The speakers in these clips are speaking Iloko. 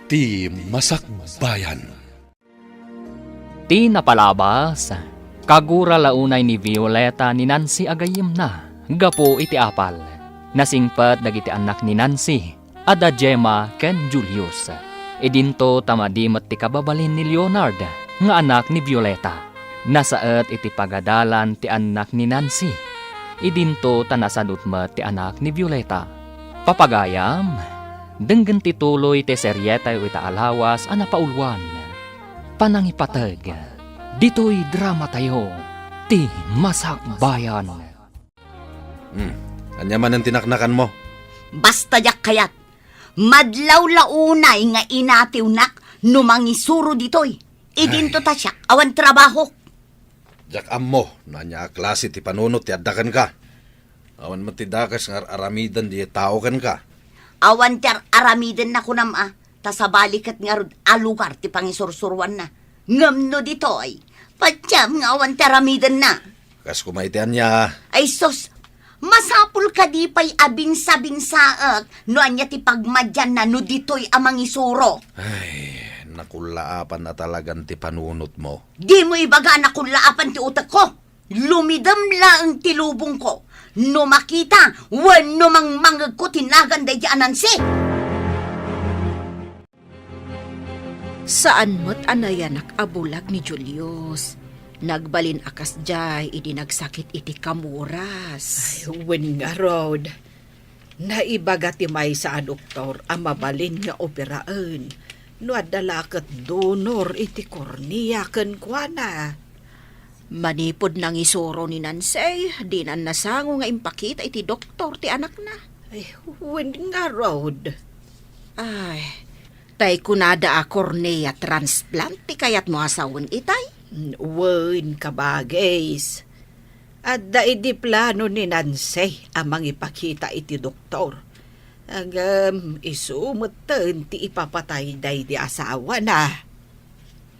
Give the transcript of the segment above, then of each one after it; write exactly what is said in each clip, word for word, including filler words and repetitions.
Ti Masakbayan. Ti napalabas, kagura la unay ni Violeta ni Nancy a gayyemna gapu iti apal. Nasingpet dagiti annak ni Nancy, a da Gemma ken Julius. Idinto ta madi met ti kababalin ni Leonard nga anak ni Violeta. Nasaet iti pagadalan ti annak ni Nancy. Idinto ta nasadut met ti anak ni Violeta. Papagayam, denggen ti tuloy ti serietayo ita a lawas a napauluan, Panangipateg. Ditoy dramatayo, Ti Masakbayan. Hmm. Ania manen ti naknakanmo? Basta diak kayat. Madlaw la unay nga inatiwnak no mangisuro ditoy. Idinto ta siak awan trabahok. Diak ammo no ania a klase ti panunot ti adda kenka. Awan met ti dakes nga ar-aramiden diay tao kenka. Awan ti ar-aramiden na kunam a, ta sabali ket ngarud a lugar ti pangisursuroanna. Ngem no ditoy, patiam nga awan ti aramidenna. Kas koma iti ania? Ay sus, masapul kadi pay a binsabinsaek no ania ti pagmadianna no ditoy a mangisuro. Ay, nakullaapan a talagan ti panunotmo. Dimo ibaga a nakullaapan ti utekko. Lumidem laeng ti lubongko no makita wenno mangmangegko ti nagan daydi a Nancy. Saan met a nayanak a bulag ni Julius. Nagbalin a kasdiay idi nagsakit iti kamuras. Ay, wen ngarud. Naibaga ti maysa a doktor a mabalin nga operaen no adda la ket donor iti kornea kenkuana. Manipud nangisuro ni Nancy, dinan nasango nga impakita iti doktor ti anakna. Ay, wen ngarud. Ay, tay kunada a cornea transplant ti kayatmo a sawen itay? Wen, kabagis. Adda idi plano ni Nancy a mangipakita iti doktor. Ngem isu metten ti ipapatay daydi asawana.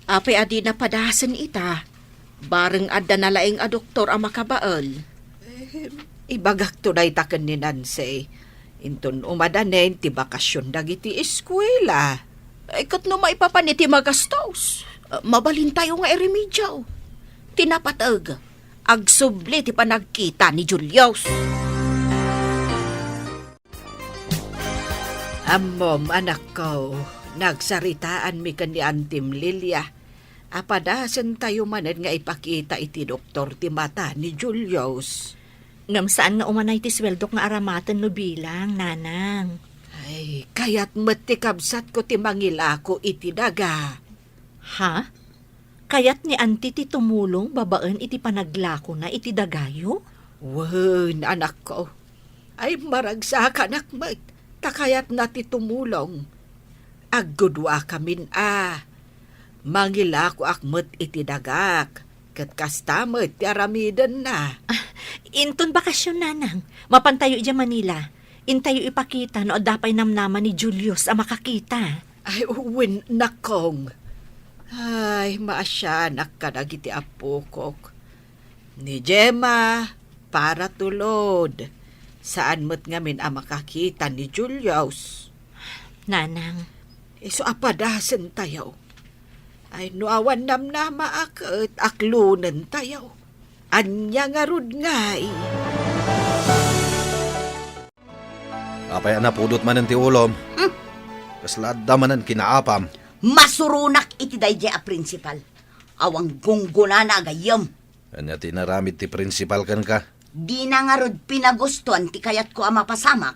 Apay a dina padasen ita? Bareng adda nalaing a doktor a makabael. Eh, ibagakto dayta ken ni Nancy. Inton umadanen ti bakasyon dagiti eskuela. Ay, ket no maipapan iti magastos, ah, mabalintayo nga iremediaw. Ti napateg, agsubli ti panagkita ni Julius. Ammom, anakko, nagsaritaanmi ken ni Antim Lilia a padasentayo manen nga ipakita iti doktor ti mata ni Julius. Ngem saan nga umanay ti sueldok nga aramaten no bilang, nanang. Ay, kayat met ti kabsatko ti mangilako iti daga. Ha? Kayat ni Anti ti tumulong babaen iti panaglakona iti dagayo? Wen, anakko. Ay, maragsakanak met, ta kayatna ti tumulong. Agguduakamin a. Mangilakoak met iti dagak, ket kasta met ti aramidenna. Ah, inton bakasyon, nanang, mapantayo idiay Manila. Intayo ipakita no adda pay namnama ni Julius a makakita. Ay, wen, nakong. Ay, maasianak kadagiti appokok. Ni Gemma, para tulod. Saan met ngamin a makakita ni Julius. Nanang. Isu a padasentayo. Ay, no awan namnama a ket aklonentayo. Ania ngarud ngay? Apay a napudot manen ti ulom? Hmm. Kasla adda manen kinaapam? Masuronak iti daydiay a prinsipal. Awan gunggonana a gayyem. Ania ti inaramid ti prinsipal kenka? Dina ngarud pinagustuan ti kayatko a mapasamak.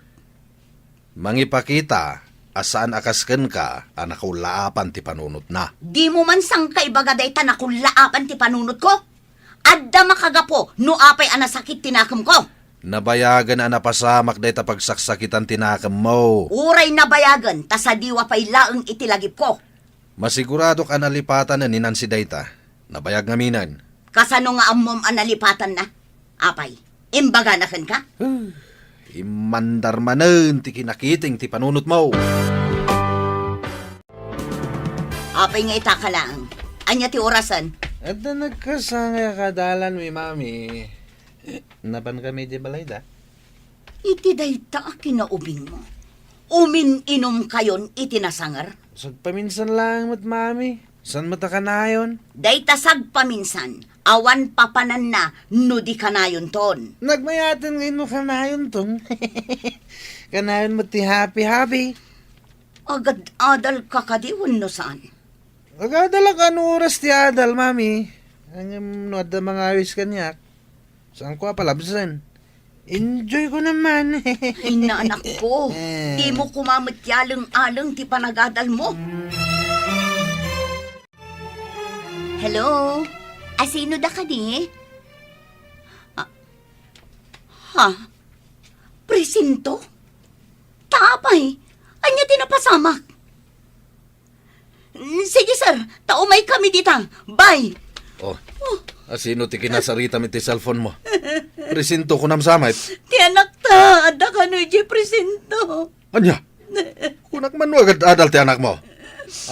Mangipakita a saan a kas kenka a nakullaapan ti panunotna. Dimo man sangkaibaga dayta nakullaapan ti panunotko? Adda makagapu no apay a nasakit ti nakemko. Nabayagen a napasamak dayta pagsaksakitan ti nakemmo. Uray nabayagen ta sadiwa pay laeng iti lagipko. Masiguradok a nalipatanen ni Nancy dayta. Nabayag ngaminen. Kasano nga ammom a nalipatanna? Apay, imbagana kenka? Huh, immandar manen ti kinakiting ti panunotmo. Apay nga itaka laeng? Ania ti orasen? Adda nagkasangay a kadalanmi, Mami. Napankami idiay balayda. Iti dayta a kinaubingmo. Umin-inumkayon iti nasanger? Sagpaminsan laeng met, Mami. Saan met a kanayon? Dayta sagpaminsan, awan papananna no di kanayonton. Nagmayaten ngay no kanayonton. Kanayon met ti happy-happy. Agad-adal ka kadi wenno saan? Agadalak no oras ti adal, Mami. Ngem no adda mangawis kaniak, saanko a palabsen. Enjoy ko naman. Ay, na, anak ko. Eh. Di mo koma met yaleng-aleng ti panagadal mo. Hello? Asino da kadi? Ah, ha? Presinto? Ta apay? Ania ti napasamak? Sige, sir. Ta umaykami dita. Bye. Oh, asino ti kinasaritam iti cellphone mo? Presinto kunam sa met? Ti anakta, adda kano idiay presinto. Ania? Kunak man no agad-adal ti anakmo.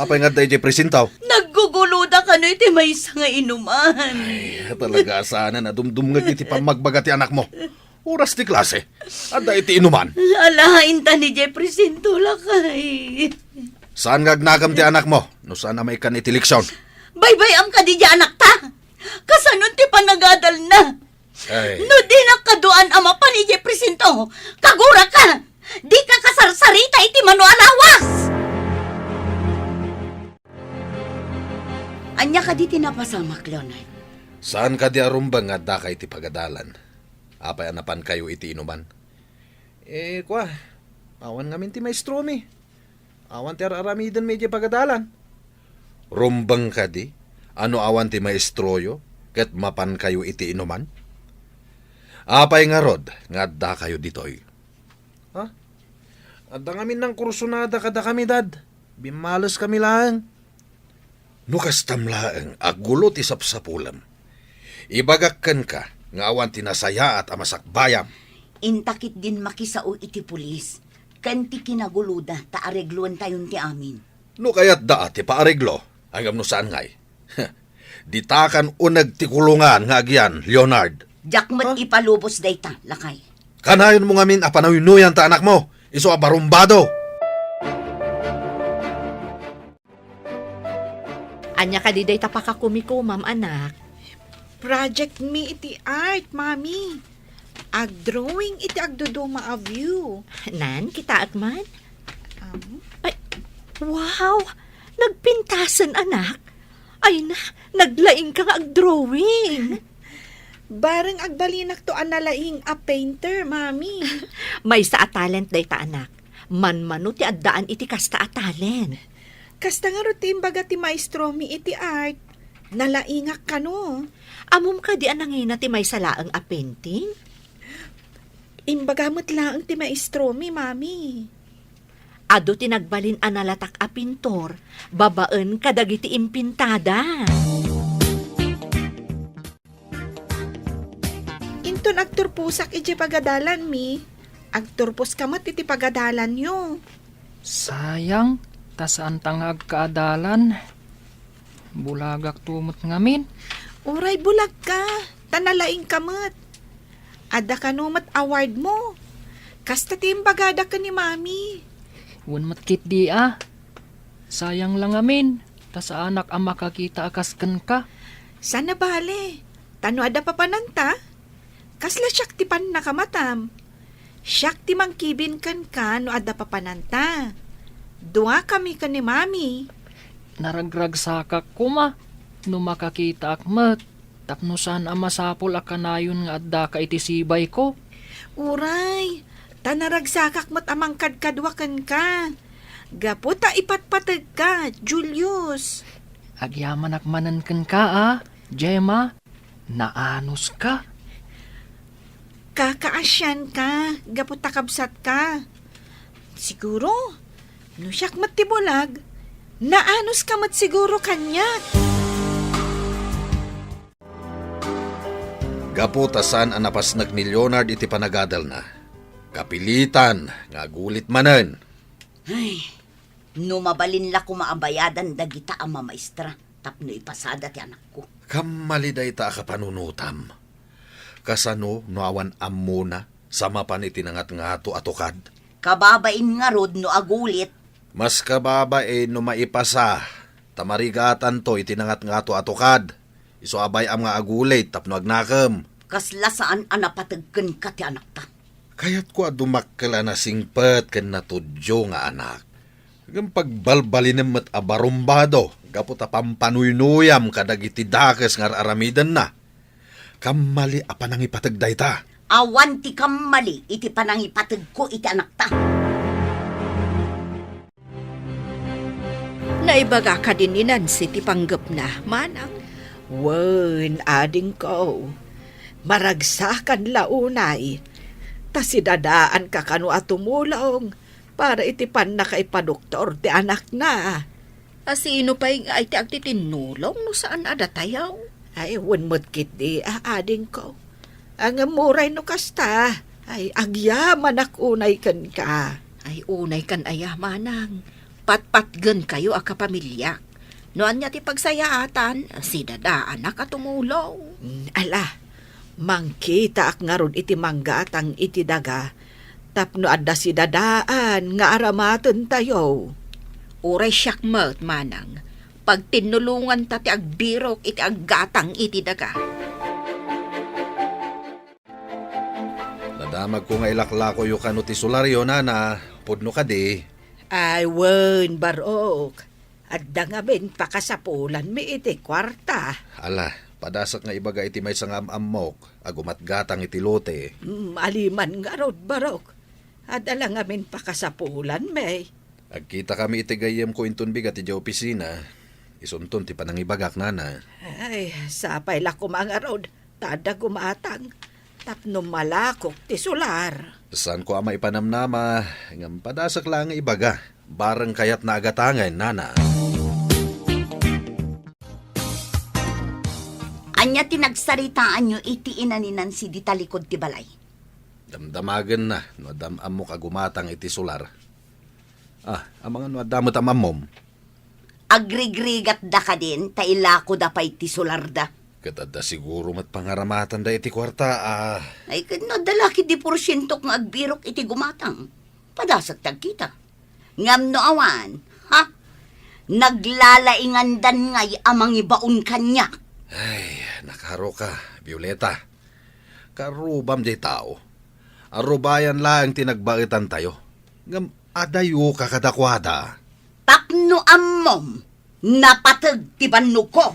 Apay nga adda idiay presinto? Nagguguloda kano iti maysa nga inuman. Ay, talaga a saanen a dumdumngeg iti pammagbaga ti anakmo. Oras ti klase. Adda iti inuman. Alaen ta ni Jeffrey Sinto, lakay. Saan nga agnakam ti anakmo no saan a maikkan iti leksion? Baybay-am kadi diay anakta? Kasanon ti panagadalna? Ay. No dinak kaduan a mapan idiay presinto, kaguraka! Dika kasarsarita iti mano a lawas! Ania kadi ti napasamak, Leonard? Saan kadi a rumbeng nga addaka iti pagadalan? Apay a napankayo iti inuman? Eh, kua, awan ngamin ti maestromi. Awan ti ar-aramidenmi idiay pagadalan. Rumbeng kadi a no awan ti maestroyo ket mapankayo iti inuman? Apay ngarud nga addakayo ditoy? Ha? Adda ngamin nangkursonada kadakami, Dad. Bimmaleskami laeng. No kastam laeng a gulo ti sapsapulem, ibagak kenka nga awan ti nasayaat a masakbayam. Inta ketdin makisao iti pulis ken ti kinaguloda ta aregloentayon ti amin. No kayatda a ti paareglo, ngem no saan ngay, ditakan uneg ti kulungan nga agian, Leonard. Diak met ipalubos dayta, lakay. Kanayonmo ngamin a panuynuyan ta anakmo, isu a barumbado. Ania kadi dayta pakakumikumam, anak? Project mi iti art, Mami. Agdrawing iti agduduma a view. Nan, kitaek man. Am? Ay, wow! Nagpintasen, anak. Ay na, naglaing ka nga agdrawing. Bareng agbalinakto a nalaing a painter, Mami. Maysa a talent dayta, anak. Manmano ti addaan iti kasta a talent. Kasta ngarud ti imbaga ti maestromi iti art. Nalaingak kano. Ammom kadi a nangina ti maysa laeng a painting? Imbaga met laeng ti maestromi, Mami. Adu ti nagbalin a nalatak a pintor babaen kadagiti impintada. Inton agturposak idiay pagadalanmi, agturposka met iti pagadalanyo. Sayang, ta saanta nga agkaadalan. Bulagakto met ngamin. Uray bulagka, ta nalaingka met. Adda kano met awardmo. Kasta ti imbagada ken ni Mami. Wen met ketdi a. Sayang la ngamin, ta saanak a makakita a kas kenka. Saan a bale, ta no adda papananta, kasla siak ti pannakamatam. Siak ti mangkibin kenka no adda papananta. Duakami ken ni Mami. Naragragsakak koma no makakitaak met tapno saan a masapul a kanayon nga addaka iti sibayko. Uray, ta naragsakak met a mangkadkadua kenka. Gapu ta ipatpategka, Julius. Agyamanak manen kenka a, Gemma. Naanuska. Kakaasianka gapu ta kabsatka. Siguro, no siak met ti bulag, naanuska met siguro kaniak. Gapu ta saan a napasnek ni Leonard iti panagadalna, kapilitan nga agulit manen. Ay, no mabalin la koma a bayadan dagita a mamaestra tapno ipasada ti anakko. Kammali dayta a kapanunotam. Kasano no awan ammona sa mapan iti nangatngato a tukad? Kababain ngarud no agulit. Mas kababain no maipasa, ta marigatanto iti nangatngato a tukad. Isu a bay-am nga agulit tapno agnakem. Kasla saan a napateg kenka ti anakta. Kayatko a dumakkel a nasingpet ken natudyo nga anak. Ngem pagbalbalinem met a barumbado gapu ta pampanuynuyam kadagiti dakes nga ar-aramidenna. Kammali a panangipateg dayta. Awan ti kammali iti panangipategko iti anakta. Naibaga kadi ni Nancy ti panggepna, manang? Wen, adingko. Maragsakan la unay. Ta sidadaanka kano a tumulong para iti pannakaipadoktor ti anakna. A sino pay ngay ti agtitinnulong no saan a datayo? Ay, wen met ketdi, a, adingko. A, ngem uray no kasta, ay, agyamanak unay kenka. Ay, unay kan aya, manang. Patpatgenkayo a kapamiliak. No ania ti pagsayaatan, sidadaanak a tumulong. Mm, ala, mangkitaak ngarud iti manggatang iti daga tapno adda sidadaan nga aramatentayo. Uray siak met, manang, pagtinnulonganta ti agbirok iti aggatang iti daga. Nadamagko nga ilaklakoyo kano ti solaryo, nana, pudno kadi. Ay, wen, barok. Adda ngamin pakasapulanmi iti kuarta. Ala, padasek nga ibaga iti maysa nga am-ammok a gumatgatang iti lote. Mm, aliman ngarud, barok. Adda la ngamin pakasapulanmi. Agkitakami iti gayyemko inton bigat idiay opisina. Isunton ti panangibagak, nana. Ay, sapay la koma ngarud ta adda gumatang tapno malakok ti solar. Saanko a maipanamnama, ngem padasek la nga ibaga. Bareng kayatna a gatangen, nana. Ania ti nagsaritaanyo iti ina ni Nancy di talikod ti balay? Damdamagenna no adda am-ammok a gumatang iti solar. Ah, amangan no adda met am-ammom. Agrigrigatda kadin ta ilakoda pay ti solarda. Ket adda siguro met pangaramatanda iti kuarta, ah. Ay, ket no adda la ketdi porsientok nga agbirok iti gumatang, padasek ti agkita. Ngem no awan, ha? Naglalaingandan ngay a mangibaon kaniak. Ay, nakaruka, Violeta. Karubam diay tao. Arubayan laeng ti nagbaetantayo. Ngem adayoka kadakuada. Tapno ammom, napateg ti bannogko.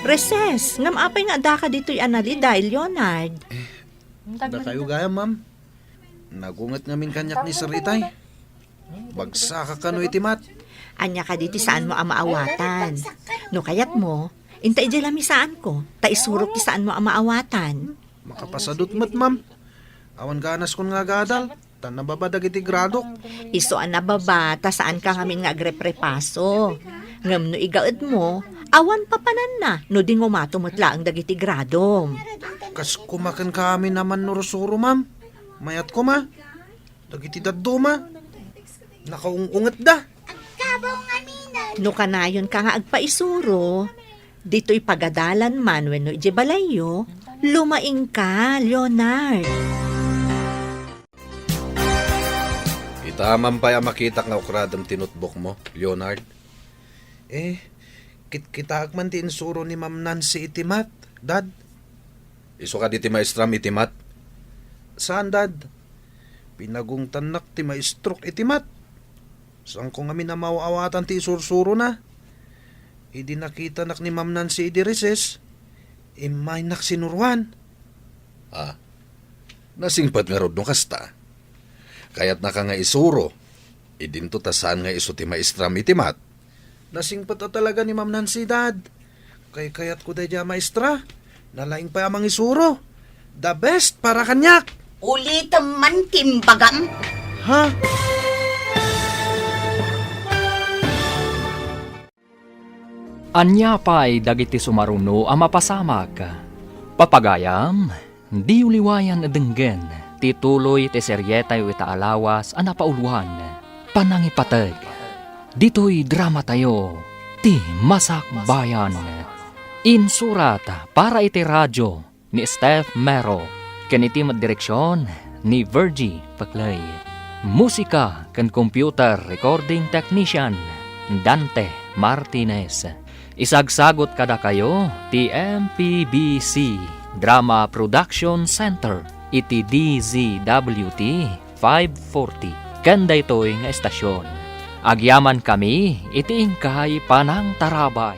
Reses, ngem apay nga addaka ditoy a naliday, Leonard? Dakayo gayam, ma'am. Nagunget ngamin kaniak ni Sir Itay. Bagsaka kano iti mat. Ania kadi ti saanmo a maawatan? No kayatmo, inta idiay lamisaanko, ta isurok ti saanmo a maawatan. Makapasadut met, ma'am. Awan ganaskon nga agadal, ta nababa dagiti gradok. Isu a nababa, ta saanka ngamin nga agreprepaso. Ngem no igaedmo, awan papananna no di ngumato met laeng dagiti gradom. Kas kumaken kami naman nursuro, ma'am. Mayat koma. Dagiti dadduma, nakaung-ungetda. No kanayonka nga agpaisuro, ditoy pagadalan man wenno idiay balayyo, lumaingka, Leonard. Ita man pay a makitak nga ukradem ti notebookmo, Leonard. Eh, kitkitaek man ti insuro ni Ma'am Nancy iti mat, Dad. Isu kadi ti maestram iti mat? Saan, Dad. Pinagungtannak ti maestrok iti mat. Saanko ngamin a maaw-awatan ti isursurona. Idi nakitanak ni Ma'am Nancy idi recess, immaynak sinuroan. Ah, nasingpet ngarud no kasta. Kayatnaka nga isuro, idinto ta saan nga isu ti maestram iti mat. Nasingpet a talaga ni Ma'am Nancy, Dad. Kaykayatko daydiay a maestra. Nalaing pay a mangisuro. The best para kaniak. Ulitem man ti imbagam. Ha? Ania pay dagiti sumaruno a mapasamak? Papagayam, diyo liwayan a denggen ti tuloy ti serietayo ita a lawas a napauluan, Panangipateg. Ditoy dramatayo, Ti Masakbayan. Insurat para iti radio ni Steph Mero. Ken iti met direksion ni Virgie Peclay. Musika ken computer recording technician, Dante Martinez. Isagsagot kadakayo ti M P B C Drama Production Center iti D Z W T five forty. Ken daytoy nga estasion, agyamankami iti inkay panangtarabay.